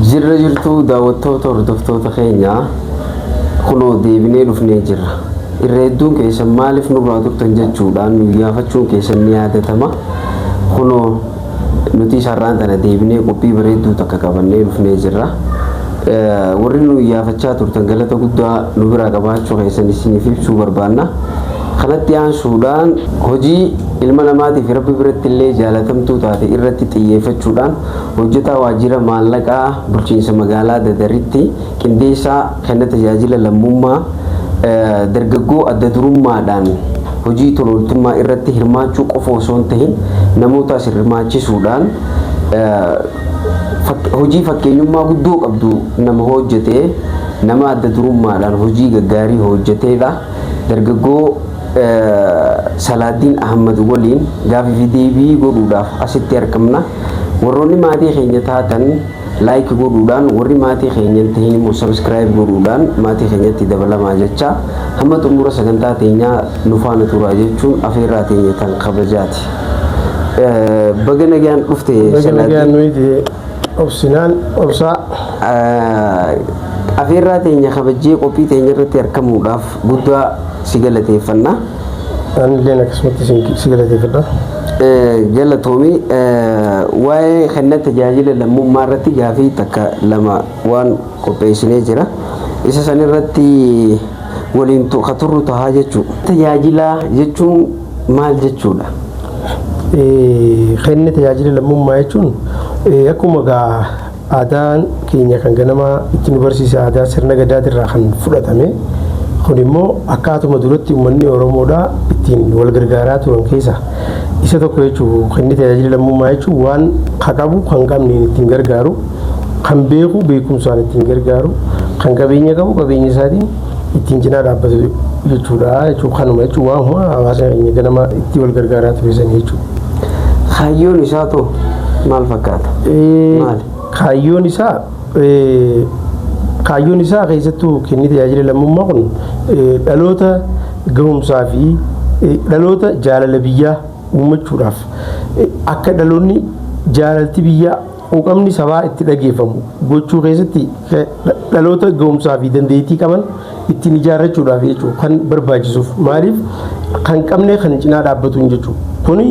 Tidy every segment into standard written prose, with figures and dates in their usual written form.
Jirra jirtuu daawwattoota hordoftoota keenyaa kunoo deebinee dhufnee jirra. Irra hedduun keessan maaliif nurraa turtan jechuudhaan nu iyyaafachuun keessan ni yaadatama. Kunoo nutis har'aan tana deebinee qophii bareedduu takka qabannee dhufnee jirra. Warri nu iyyaafachaa turtan galata guddaa nu biraa qabaachuu keessan isiniif ibsuu barbaanna. Kanatti aansuudhaan hojii ilma namaatiif Rabbi biratti illee jaalatamtuu taate irratti xiyyeeffachuudhaan hojjetaa waajjira maallaqaa bulchiinsa magaalaa Dadaritti qindeessaa kenna tajaajila lammummaa dargaggoo adda durummaadhaan hojii tolooltummaa irratti hirmaachuu qofa osoo hin tahin namootaas hirmaachisuudhaan hojii fakkeenyummaa guddoo qabdu nama hojjete, nama adda durummaadhaan hojii gaggaarii hojjeteedha. Dargaggoo Salaaddiin Ahmad waliin gaafii fi deebii godhuudhaaf asitti argamna. Warroonni maatii keenya taatan like godhuudhaan, warri maatii keenya hin tahin immoo subscribe godhuudhaan maatii keenyatti dabalamaa jecha hamma xumura sagantaa teenyaa nu faana turaa jechuun afeerraa teenya tan kabajaati. Baga nagaan dhufte. Baga nagaan nuyi obsinaan obsaa. Afeerraa teenya kabajjee qophii teenya irratti argamuudhaaf guddaa si galateeffanna. Anilleen akkasumatti si galateeffadha. Galatoomi. Waa'ee kenna tajaajila lammummaa irratti gaafii takka lama waan qopheessinee jira. Isa san irratti waliin ka turru tahaa jechuudha. Tajaajila jechuun maal jechuudha? Kenni tajaajila lammummaa jechuun akkuma gaa aadaan keenya kan ganamaa itti nu barsiise aadaa sirna gadaatirraa kan fudhatame. Kun immoo akkaatuma duratti uummanni Oromoodhaa ittiin wal gargaaraa turan keessa isa tokko jechuun kenni tajaajila lammummaa jechuun waan ka qabu kan qabneen ittiin gargaaru, kan beeku beekumsaan ittiin gargaaru, kan qabeenya qabu qabeenya isaatiin ittiin cinaa dhaabbatu jechuudha. Jechuun kanuma jechuun waan huma hawaasa keenya ganama itti wal gargaaraa ture sanii jechuudha. Kaayyoon isaa too maal fakkaata? Maali? Kaayyoon isaa keessattuu kenni tajaajila lammummaa kun dhaloota gahumsaa fi dhaloota jaalala biyyaa uummachuudhaaf, akka dhaloonni jaalalti biyyaa, quuqamni sabaa itti dhageeffamu gochuu keessatti dhaloota gahumsaa fi dandeettii qaban ittiin ijaarrachuudhaaf jechuudha kan barbaachisuuf. Maaliif? Kan qabne kan cinaa dhaabbatuun jechuudha. Kuni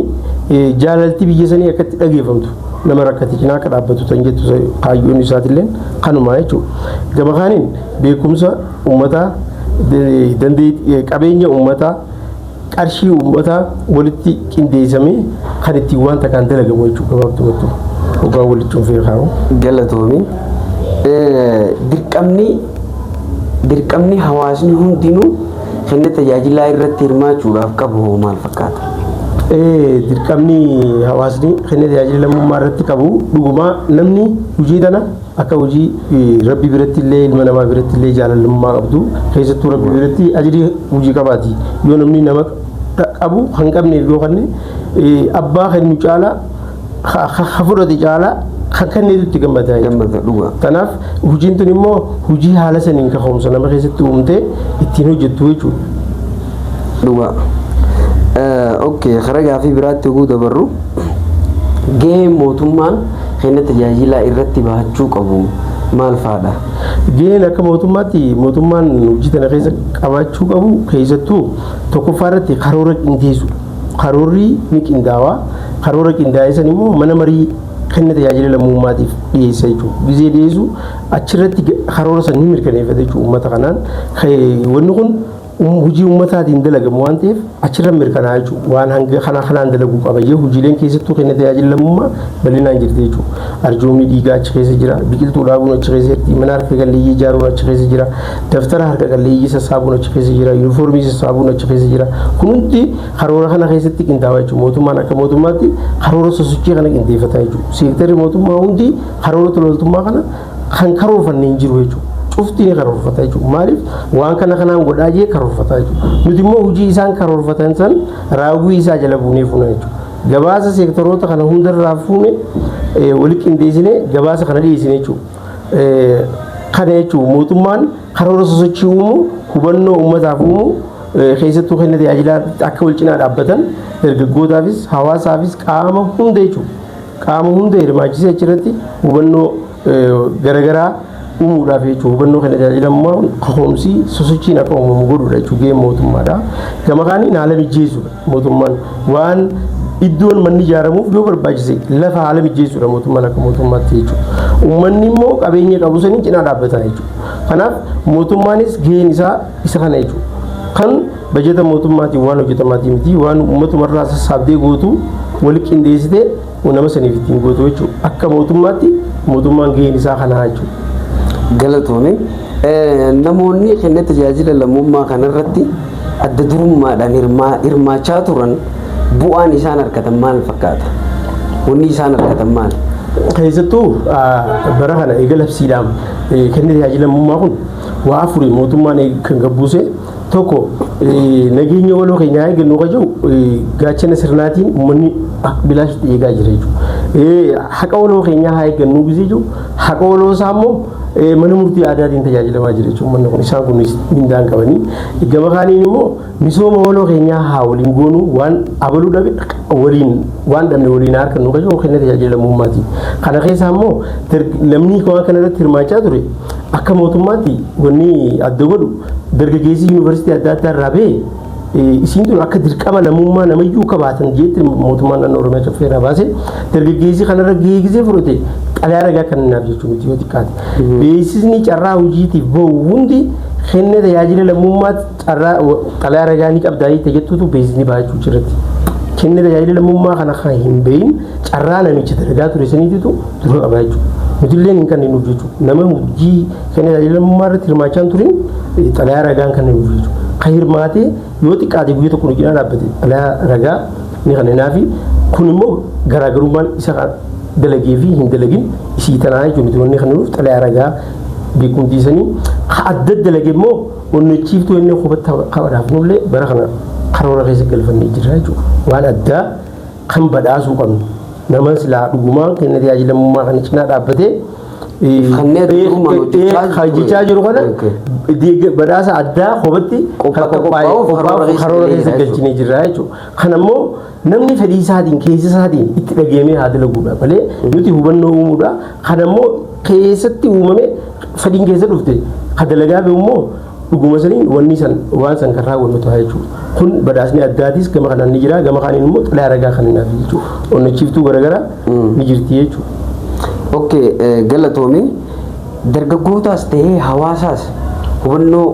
jaalalti biyya sanii akka itti dhageeffamtu, nama rakkate cinaa akka dhaabbatu tan jettu kaayyoon isaatillee kanuma jechuudha. Gama kaaniin beekumsa uummataa, dandeettii, qabeenya uummataa, qarshii uummataa walitti qindeessamee kan ittiin waan takkaan dalagamu jechuudha gabaabtumatti hoggaa walitti cuunfee kaa'u. Galatoomi. Dirqamni hawaasni hundinuu kenna tajaajilaa irratti hirmaachuudhaaf qabu hoo maal fakkaata? Dirqamni hawaasni kenna tajaajila lammummaa irratti qabu, dhugumaa namni hojii tana akka hojii rabbi biratti illee, ilma namaa biratti illee jaalalummaa qabdu, keessattuu rabbi biratti ajirii hojii qabaati. Yoo namni nama qabu kan qabneef yoo kenne, abbaa kennu caalaa, ka fudhate caalaa kan kenneetu itti gammada. Gammada, dhugaa. Kanaaf hojiin tun immoo hojii haala saniin kaka'umsa nama keessatti uumtee ittiin hojjettu jechuudha. Dhugaa. Okay, karaa gaafii biraatti oguu dabarru, gaheen mootummaan kenna tajaajilaa irratti bahachuu qabu maal fa'aadha? Gaheen akka mootummaatti mootummaan hojii tana keessa qabaachuu qabu keessattuu tokkoffaa irratti karoora qindeessu. Karoorri ni qindaawaa. Karoora qindaa'e san immoo mana marii kenna tajaajila lammummaatiif dhiyeessa jechuudha. Gizee dhiyeessu achirratti karoora san ni mirkaneeffata jechuudha uummata kanaan. Wanni kun hojii uummataatiin dalagamu waan ta'eef achirra mirkanaa'a jechuudha. Waan hanga kana kanaan dalaguu qaba jee hojiileen keessattuu kenna tajaajila lammummaa bal'inaan jirti jechuudha. Arjoomni dhiigaa achi keessa jira, biqiltuu dhaabuun achi keessa jirti, mana harka qalleeyyii ijaaruun achi keessa jira, daftara harka qalleeyyii sassaabuun achi keessa jira, yuunifoormii sassaabuun achi keessa jira. Kun hundi karoora kana keessatti qindaa'aa jechuudha. Mootummaan akka mootummaatti karoora sosochii kana qindeeffata jechuudha. Seektarri mootummaa hundi karoora tololtummaa kana kan karoorfanne hin jiru jechuudha. Cufti ni karoorfata jechuudha. Maaliif? Waan kana kanaan godhaa jee karoorfata jechuudha. Nuti immoo hojii isaan karoorfatan san raawwii isaa jala buunee fuuna jechuudha. Gabaasa seektaroota kana hundarraa fuune wali qindeessinee gabaasa kana dhiyeessine jechuudha. Kana jechuun mootummaan karoora sosochii uumuu, hubannoo uummataaf uumuu, keessattuu kenna tajaajilaa akka wal cinaa dhaabbatan dargaggootaafis hawaasaafis qaama hunda jechuudha. Qaama hunda hirmaachisee achirratti hubannoo garaagaraa uumuudhaaf jechuudha. Hubannoo kenna tajaajila lammummaa kaka'umsi sosochiin akka uumamu godhuudha jechuudha gaheen mootummaadha. Gama kaaniin haala mijeessuudha mootummaan waan iddoon manni ijaaramuuf yoo barbaachise lafa haala mijeessuudha mootummaan akka mootummaatti jechuudha. Uummanni immoo qabeenya qabu saniin cinaa dhaabbata jechuudha. Kanaaf mootummaanis gaheen isaa isa kana jechuudha. Kan bajeta mootummaatiin waan hojjetamaatii miti, waan ummatumarraa sassaabdee gootu wali qindeessitee nama saniif ittiin gootu jechuudha. Akka mootummaatti mootummaan gaheen isaa kanaa jechuudha. Galatoome. Namoonni kenna tajaajila lammummaa kanarratti adda durummaadhaan hirmaachaa turan bu'aan isaan argatan maal fakkaata? Wanni isaan argatan maal? Keessattuu bara kana eega labsiidhaan kenna tajaajila lammummaa kun waa afurii mootummaan kan gabbuuse. Tokko, nageenya waloo keenyaa eeggannu kan jiru gaachana sirnaatiin uummanni bilaashitti eegaa jira jechuudha. Haqa waloo keenyaa haa eeggannu gisee jiru, haqa waloo isaa immoo mana murtii aadaatiin tajaajilamaa jira jechuudha. Uummanni kun isaan kun mindaan qabanii. Gama kaaniin immoo misooma waloo keenyaa haa waliin goonu, waan abaluu dhabe waliin, waan dhabne waliin harkannu kan jiru kenna tajaajila lammummaati. Kana keessaa immoo namni waan kana irratti hirmaachaa ture akka mootummaatti wanni adda godhu dargaggeessi yuunivarsiitii adda addaa irraa ba'e isiin tun akka dirqama lammummaa namayyuu akka baatan jeetti mootummaan naannoo Oromiyaa caffee irraa baase. Dargaggeessi kanarra gahee fudhate xalayaa ragaa kennaaf jechuun miti yoo xiqqaate. Beeksisni carraa hojiitiif bahu hundi kenna tajaajila lammummaatti carraa xalayaa ragaa ni qabdaa jettuutu beeksisni baha jechuu jirratti. Kenna tajaajila lammummaa kana kan hin beeyin carraa namicha dalagaa ture saniititu dura qaba jechuudha. Nutillee hin kenninuuf jechuudha. Nama hojii kenna tajaajila lammummaa irratti hirmaachaa hin turin xalayaa ragaa hin kenninuuf jechuudha. Kan hirmaatee yoo xiqqaate guyyaa tokko nu cinaa dhaabbate xalayaa ragaa ni kenninaafi. Kun immoo garaagarummaan isa dalagee fi hin dalagin isii tanaa jechuudha. Nuti wanni kenninuuf xalayaa ragaa beekumtii sanii adda dalage immoo onnachiiftuu inni qubatti qabadhaaf nullee bara kana karoora keessa galfannee jirra jechuudha. Waan addaa kan badhaasuu qabnu nama silaa dhugumaan kenna tajaajila lammummaa kana cinaa dhaabbatee hojjechaa jiru kana badhaasa addaa qubatti karoora keessa galchinee jirra jechuudha. Kana immoo namni fedhii isaatiin keessa isaatiin itti dhageemee haa dalaguudha malee nuti hubannoo uumuudha. Kana immoo keessatti uumame fedhiin keessa dhufte ka dalagaa beeku immoo dhuguma saniin wanni san waan san kan raawwannu ta'a jechuudha. Kun badhaasni addaatis gama kanaan ni jira, gama kaaniin immoo xalayaa ragaa kan naaf jechuudha. Onnachiiftuu garaagaraa ni jirti jechuudha. Okay, galatoomi. Dargaggootaas ta'ee hawaasaas hubannoo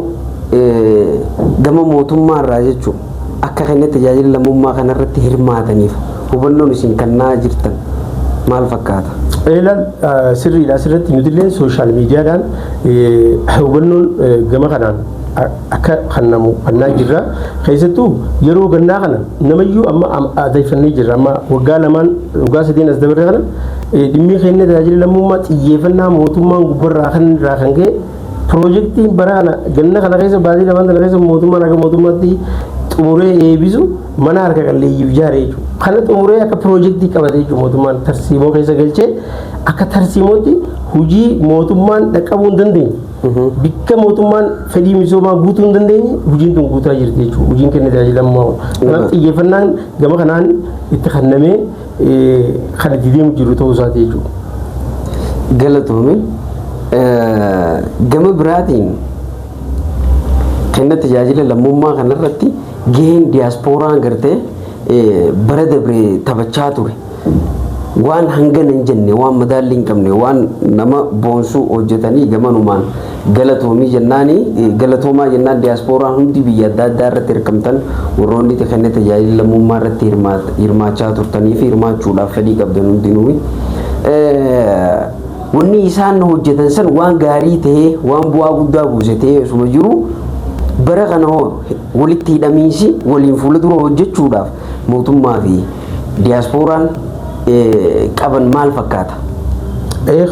gama mootummaa irraa jechuudha akka kenna tajaajila lammummaa kanarratti hirmaataniif hubannoon isin kennaa jirtan maal fakkaata? Eelaan sirriidha. Asirratti nuti illee social mediadhaan hubannoon gama kanaan akka kennamu kennaa jirra. Keessattuu yeroo gannaa kana namayyuu amma adeeffannee jirra. Amma waggaa lamaan waggaa sadeen as dabarre kana dhimmi kenna tajaajila lammummaa xiyyeeffannaa mootummaan gubbarraa kan irraa kan ka'e piroojeektiin bara kana ganna kana keessa baatii lamaan kana keessa mootummaan akka mootummaatti xumuree eebisu mana harka qalleeyyiif ijaare jechuudha. Kana xumuree akka piroojeektii qabate jechuudha mootummaan tarsiimoo keessa galchee akka tarsiimootti hojii mootummaan dhaqqabuu hin dandeenye. Bikka mootummaan fedhii misoomaa guutuu hin dandeenye hojiin tun guutaa jirti jechuudha. Hojiin kenna tajaajila lammummaa. Kanaaf xiyyeeffannaan gama kanaan itti kennamee kan itti deemu jiru ta'uu isaati jechuudha. Galatoomi. Gama biraatiin kenna tajaajila lammummaa kanarratti gaheen diyaaspooraan gartee bara dabre taphachaa ture. Waan hangana hin jenne, waan madaalli hin qabne, waan nama boonsuu hojjetanii gamanumaan galatoomii jennaani, galatoomaa jennaan. Diyaaspooraan hundi biyya adda addaa irratti hirkamtan, warroonni kenna tajaajila lammummaa irratti hirmaachaa turtanii fi hirmaachuudhaaf fedhii qabdan hundinuu. Wanni isaan hojjetan san waan gaarii ta'ee, waan bu'aa guddaa buuse ta'ee osuma jiru, bara kana hoo walitti hidhamiinsi waliin fuula dura hojjechuudhaaf mootummaa fi diyaaspooraan qaban maal fakkaata?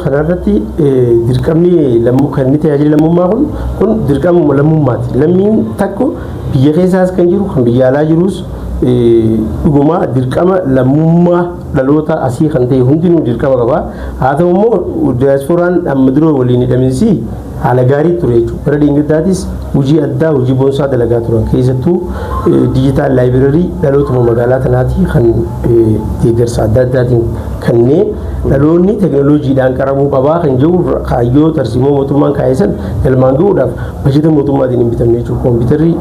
Kanarratti dirqamni lammuu kan inni tajaajila lammummaa kun dirqamuma lammummaati. Lammiin tokko biyya keessaas kan jiru kan biyya alaa jirus dhugumaa dirqama lammummaa dhaloota asii kan ta'e hundinuu dirqama qaba. Haa ta'u immoo diyaaspooraan amma dura waliin hidhaminsi haala gaarii ture jechuudha. Bara dheengaddaatis hojii addaa, hojii boonsaa dalagaa turan. Keessattuu digital library dhalootuma magaalaa tanaatii kan deeggarsa adda addaatiin Kanneen dhaloonni teekinooloojiidhaan qaramuu qabaa kan jiru kaayyoo tarsiimoo mootummaan kaa'e san galmaan gahuudhaaf bajeta mootummaatiin hin bitamne jechuudha. Kompiitarri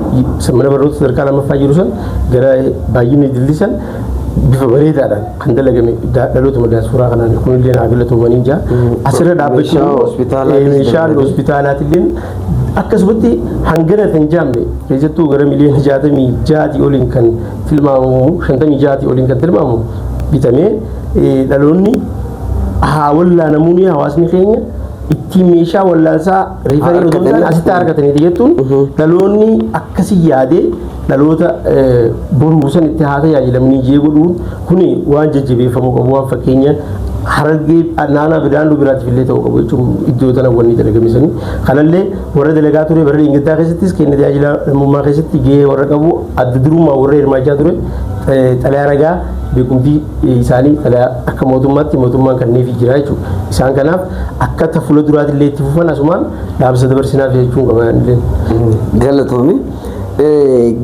mana barnoota sadarkaa lammaffaa jiru san gara baay'inni dillisan bifa bareedaadhaan kan dalagame dhalootuma diyaaspooraa kanaan kunillee naa galatoomanii jira. Asirra dhaabbachuu meeshaan hospitaalaatillee akkasumatti hangana kan jaamne keessattuu gara miliyoona 66 oliin kan tilmaamamu, 56 oliin kan tilmaamamu bitamee dhaloonni haa wallaanamuun, hawaasni keenya ittiin meeshaa wallaansaa refer otoo hin taane asitti argataniiti jettuun, dhaloonni akkasii yaadee dhaloota boruu san itti haa tajaajilamanii jee godhuun kuni waan jajjabeeffamuu qabu, waan fakkeenya Harargee naannoo Bidaanduu biraatiif illee ta'uu qabu jechuun iddoo tana wanni dalagame sanii. Kanallee warra dalagaa ture bara dheengaddaa keessattis kenna tajaajila lammummaa keessatti gahee warra qabu, adda durummaa warra hirmaachaa ture, xalayaa ragaa beekumtii isaanii xalayaa akka mootummaatti mootummaan kenneefii jira jechuudha. Isaan kanaaf akka fuula duraatillee itti fufan asumaan dhaamsa dabarsinaaf jechuun qaba illee. Galatoomi.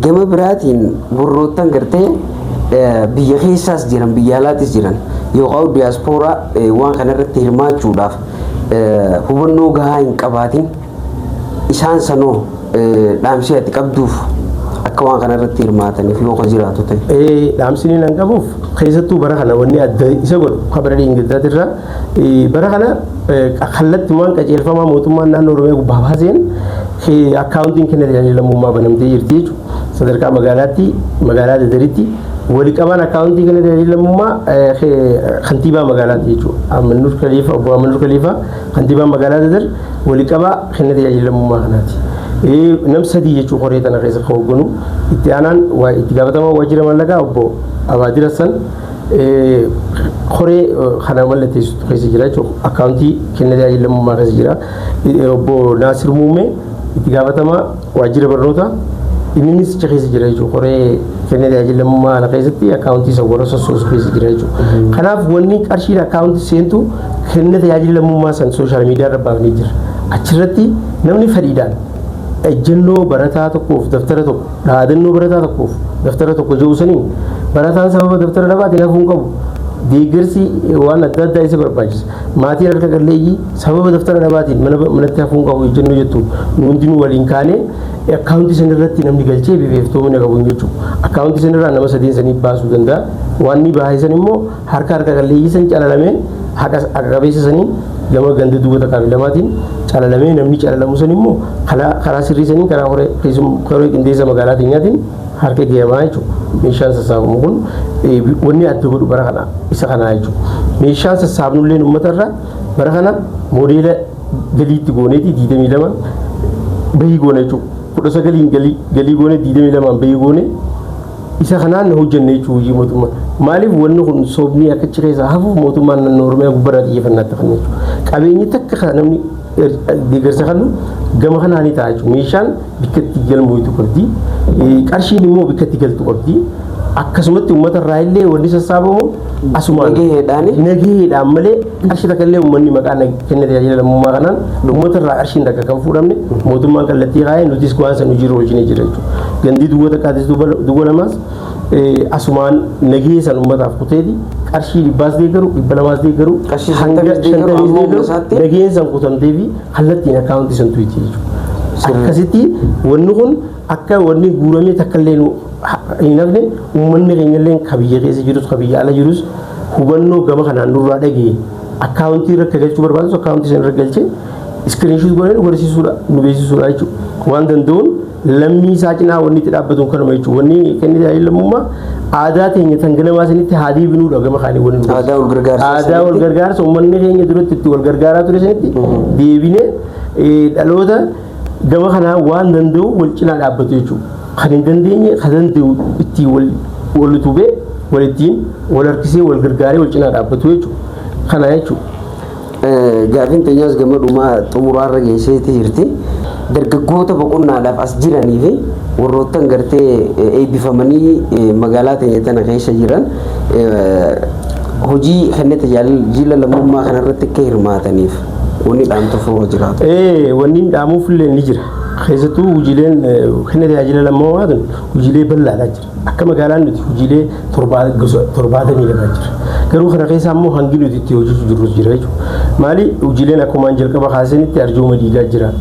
Gama biraatiin warroottan gartee biyya keessaas jiran, biyya alaatis jiran yookaan diyaaspooraa waan kanarratti hirmaachuudhaaf hubannoo gahaa hin qabaatin, isaan sanoo dhaamsii ati qabduuf akka waan kanarratti hirmaataniif yoo ka jiraatu ta'e. Dhaamsi inni nan qabuuf, keessattuu bara kana wanni adda isa godhu kabara dheengaddaatirraa, bara kana kallattumaan qajeelfamaa mootummaan naannoo Oromiyaa gubbaa baaseen akkaawuntiin kenna tajaajila lammummaa banamtee jirti jechuudha. Sadarkaa magaalaatti, magaalaa Dadaritti walii qabaan akkaawuntii kenna tajaajila lammummaa kantiibaa magaalaatti jechuudha. Amannuur Kaliifaa, obbo Amannuur Kaliifaa, kantiibaa magaalaa Dadar walii qabaa kenna tajaajila lammummaa kanaati. Nam sadii jechuun horee tana keessa kan hoogganu itti aanaan itti gaafatamaa waajjira maallaqaa obbo Abaadir Hassan horee kana mallatteessitu keessa jira jechuudha. Akkaawuntii kenna tajaajila lammummaa keessa jira. Obbo Naasir Muummee, itti gaafatamaa waajjira barnootaa, innis achi keessa jira jechuudha. Horee kenna tajaajila lammummaa kana keessatti akkaawuntii isa warra sossoosu keessa jira jechuudha. Kanaaf wanni qarshiin akkaawuntii seentu kenna tajaajila lammummaa san social media irra baafnee jira. Achirratti namni fedhiidhaan ejjennoo barataa tokkoof daftara tokko, dhaadannoo barataa tokkoof daftara tokko jedhu saniin, barataan sababa daftara dhabaatiin hafuu hin qabu. Deeggarsi waan adda addaa isa barbaachisa. Maatiin harka qalleeyyii sababa daftara dhabaatiin manatti hafuu hin qabu ejjennoo jettu nu hundinuu waliin kaanee akkaawuntii san irratti namni galchee bifa iftoomina qabuun jechuudha. Akkaawuntii san irraa nama sadeen sanii baasuu danda'a. Waan ni baase san immoo harka qalleeyyii san calalamee haqa qabeessa saniin gama ganda duwwa takkaa fi lamaatiin calalamee, namni calalamu san immoo karaa sirrii saniin karaa horee qindeessa magaalaa keenyaatiin harka geeyamaa jechuudha. Meeshaan sassaabamu kun wanni adda godhu bara kana isa kanaa jechuudha. Meeshaan sassaabnullee uummata irraa bara kana moodeela galiitti gooneeti 22 bahii goone jechuudha. 19n galii goone, 22n bahii goone, isa kanaan hojjenne jechuudha hojii mootummaa. Maaliif wanni kun sobni akka achi keessaa hafuuf mootummaan naannoo Oromiyaa gubbarraa xiyyeeffannaatti kan jechuudha. Qabeenyi takka kan namni deeggarsa kennu gama kanaan ni ta'a jechuudha. Meeshaan bikka itti galmoitu qabdi. Qarshiin immoo bikka itti galtu qabdi. Akkasumatti uummata irraa illee wanni sassaabamu asumaan Nagaheedhaani. Nagaheedhaan malee qarshii takka illee uummanni maqaa kenna tajaajila lammummaa kanaan uummata irraa qarshiin takka kan fuudhamne mootummaan kallattii kaa'ee nutis waan san hojiirra oolchinee jira jechuudha. Gandii duwwa takkaatis duwwa lamaas asumaan nagahee san uummataaf kuteeti qarshii 100s deeggaru, 200s deeggaru, qarshii hanga 50s deeggaru, 50s amma deeggaru isaatti nagaheen san kutamtee fi kallattiin akkaawuntii san tuuti jechuudha. Akkasitti wanni kun akka wanni guuramee takka illee nu hin hafne, uummanni keenya illee ka biyya keessa jirus ka biyya ala jirus hubannoo gama kanaan nurraa dhagee akkaawuntii irra akka galchuu barbaadus akkaawuntii sana irra galchee screenshot godhee nu barsiisuudha, nu beeksisuudha jechuudha. Waan danda'uun lammii isaa cinaa wanni itti dhaabbatu kanuma jechuudha. Wanni kenni tajaajila lammummaa aadaa teenya tan ganamaa sanitti haa deebinuudha gama kaanii wanni nu Aadaa wal gargaarsaa aadaa wal sanitti. Gargaarsa uummanni keenya duratti itti wal gargaaraa ture sanitti deebinee dhaloota gama kanaa waan danda'u wal cinaa dhaabbatu jechuudha. Kan hin dandeenye kan danda'u ittiin wal wal utubee, wal ittiin wal harkisee, wal gargaaree wal cinaa dhaabbatu jechuudha. Kana jechuudha. Gaafiin teenyaas gama dhumaa xumuraarra geesseeti jirti. Dargaggoota boqonnaadhaaf as jiranii fi warroottan gartee eebbifamanii magaalaa teenya tana keessa jiran hojii kenna tajaajila lammummaa kanarratti akka hirmaataniif wanni dhaamtu furoo jiraatu. Wanni dhaamuuf illee ni jira. Keessattuu hojiileen kenna tajaajila lammummaa tun hojiilee bal'aadhaa jira. Akka magaalaan nuti hojiilee 72 jira. Garuu kana keessa immoo hangi nuti itti hojjechuu jirrus jira jechuudha. Maali, hojiileen akkumaan jalqaba kaasanitti arjooma dhiigaa jira.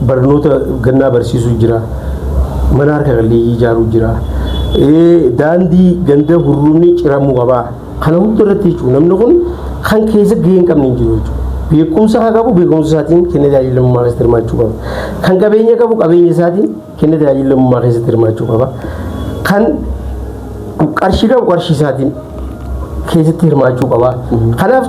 Barnoota gannaa barsiisuu jira. Mana harka qalleeyyii ijaaruu jira. Daandii ganda hurruumni ciramuu qabaa. Kana hunda irratti jechuudha, namni kun kan keessa gahee hin qabne hin jiru jechuudha. Beekumsa haa qabu, beekumsa isaatiin kenna tajaajila lammummaa keessatti hirmaachuu qaba. Kan qabeenya qabu, qabeenya isaatiin kenna tajaajila lammummaa keessatti hirmaachuu qaba. Kan qarshii qabu, qarshii isaatiin keessatti hirmaachuu qaba. Kanaaf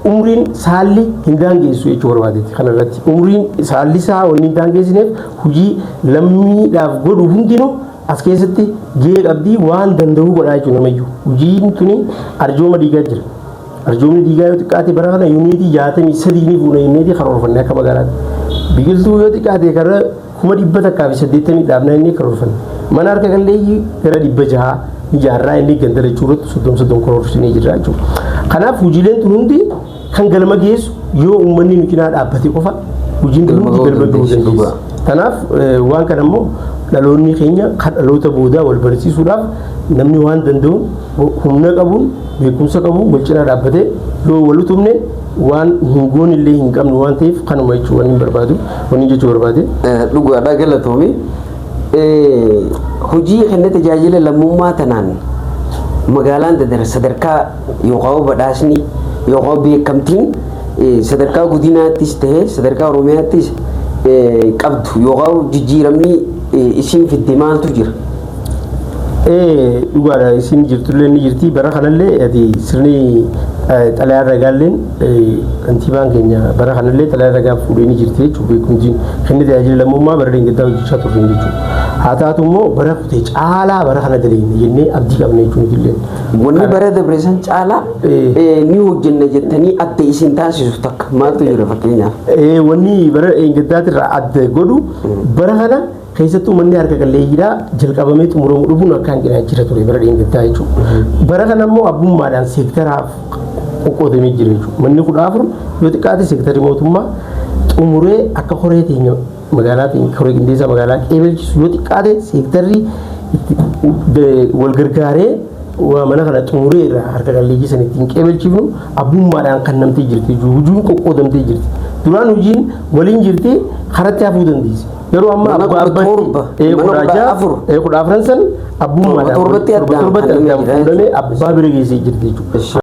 umriin saalli hin daangeessu jechuu barbaadeeti kanarratti. Umriin saalli isaa wanni hin daangeessineef, hojii lammiidhaaf godhu hundinuu as keessatti gahee qabdii, waan danda'uu godhaa jechuudha namayyuu. Hojiin tuni arjooma dhiigaa jira. Arjoomni dhiigaa yoo xiqqaate bara kana yuunitii 63 ni fuuna jennee karoorfanne akka magaalaatti. Biqiltuu yoo xiqqaate gara 180,000 dhaabnaa inni karoorfanne. Mana harka qalleeyyii gara 600 ijaarraa inni ganda lachuu irratti 30 30 karoorsinee jirra jechuudha. Kanaaf hojiileen tun hundi kan galma geessu yoo uummanni nu cinaa dhaabbate qofa hojiin tun hundi galma gahuu dandeessi. Kanaaf waan kana immoo dhaloonni keenya kan dhaloota boodaa wal barsiisuudhaaf, namni waan danda'u, humna qabuun, beekumsa qabu wal cinaa dhaabbatee yoo wal utubne, waan hin goone illee hin qabnu waan ta'eef, kanuma jechuu waan hin barbaadu, wanni jechuu barbaade. Dhugaadhaa, galatoomi. Hojii kenna tajaajila lammummaa tanaan magaalaan Dadar sadarkaa yookaan badhaasni yookaan beekamtiin sadarkaa godinaattis ta'ee sadarkaa Oromiyaattis qabdu yookaan jijjiiramni isiin fidde maaltu jira? Dhugaadha, isin jirtullee ni jirti. Bara kanallee ati sirni xalayaa ragaalleen kantiibaan keenya bara kanallee xalayaa ragaa fuudhee ni jirti jechuudha. Beekumtiin kenni tajaajila lammummaa bara deeggartaa hojjechaa turre jechuudha. Haa taatu immoo bara kutee caalaa bara kana daleenya jennee abdii qabna jechuudha illee. Wanni bara dabre san caalaa ni hojjenna jettanii adda isin taasisu takka maaltu jira fakkeenyaaf? Wanni bara eeggaddaatirraa adda godhu, bara kana keessattuu manni harka qalleeyyiidhaa jalqabamee xumuramuu dhufuun akka hanqinaa jira ture bara dheengaddaa jechuudha. Bara kana immoo abbummaadhaan seektaraaf qoqqoodamee jira jechuudha. Manni 14 yoo xiqqaate seektarri mootummaa xumuree akka horee teenya magaalaa teenya, horee qindeessaa magaalaa qeebalchisu, yoo xiqqaate seektarri wal gargaaree waa mana kana xumuree irraa harka qalleeyyii sana ittiin qeebalchifnu abbummaadhaan kan namtee jirti jechuudha. Hojiin qoqqoodamtee jirti. Duraan hojiin waliin jirti, karatti hafuu dandeessi. Yeroo amma Mana 17, mana 14. 14 san abbummaadhaan torbatti addaan torbatti kan addaan jira fuudhamee abbaa bira geessee jirti jechuudha.